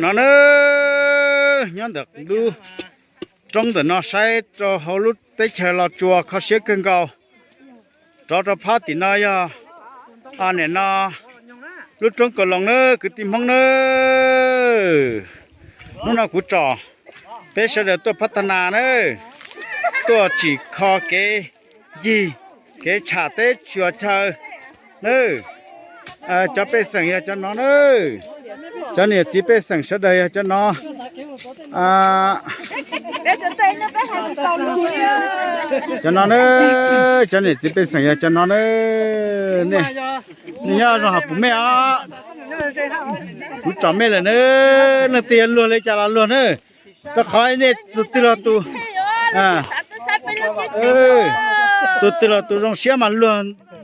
No na, nyob ntawm lub roob ntawm no saib rau hauv lub teb chaws Los Tsuas kho siab kawg nkaus. Rov rau phab tim no yog, nim no lub roob Kaus Loos na kwv tij Hmoob na. Hnub no kuv tsom peb sawv daws tuaj phab tag nas na, tuaj tsim kho kev ncig, kev tsham teb tshua chaw na. Cov pej xeem yog cov no na, cov niam txiv pej xeem sawv daws yog cov no. Cov no na, cov niam txiv pej xeem yog cov no na. Nej nyob zoo hauv pum mej os. Kuv tsom mej lawm na, leej twg yuav luag li cas los luag na. Rau qhov nej tus twg los tus, tus twg los tus zoo siab mas luag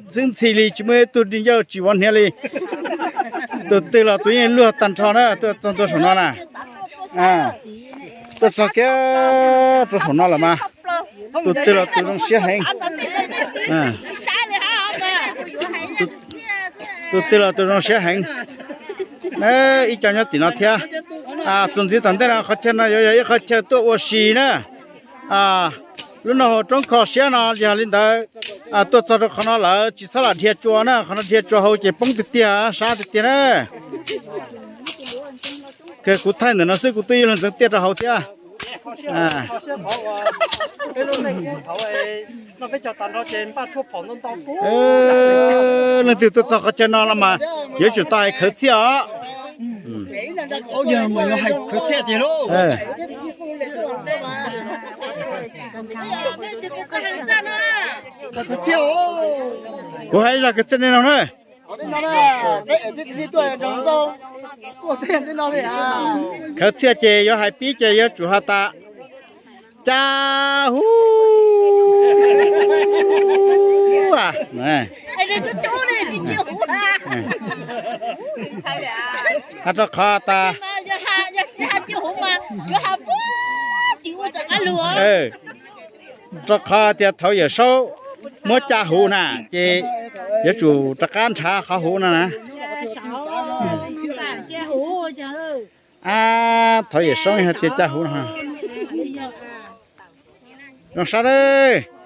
ntxwb ntxhi li, tsis muaj ib tug di ncauj tsis vov hniav li. Tus twg los tus yeej luag tag nrho na, tuaj txog ntua saum no na. Tuaj txog kiag rau saum no lawm mas tus twg los tus zoo siab heev. Tus twg los tus zoo siab heev. Ib co nyob tim no thiab. Txuas ntxiv tom ntej no qhov chaw no yuav yog ib qhov chaw tuaj ua si na. Lub no hauv roob kho siab no yog li ntawd. Tuaj txog rau qhov no lawm tsis txhob lam dhia tsua na, qhov no dhia tsua hauv ces poob tiag tiag, sab tiag tiag na. Kuv thaij ntawm no xwb kuv twb yuav luag ntxeev tiaj rau hauv thiab. Leej twg tuaj txog qhov chaw no los mas yuav tsum tau hais khawv txhiaj os. Kuv hais zaj khawv txhiaj no na. Khawv txhiaj ces yuav hais pib ces yuav tsum has tas, cas huv. Has rau qhov tas, rau qhov tias thaum Yawm Saub muab cas huv na, ces yuav tsum rov qab nrhav qhov huv no na. Ab, thaum Yawm Saub hais tias cas huv no. Zoo sab lawm.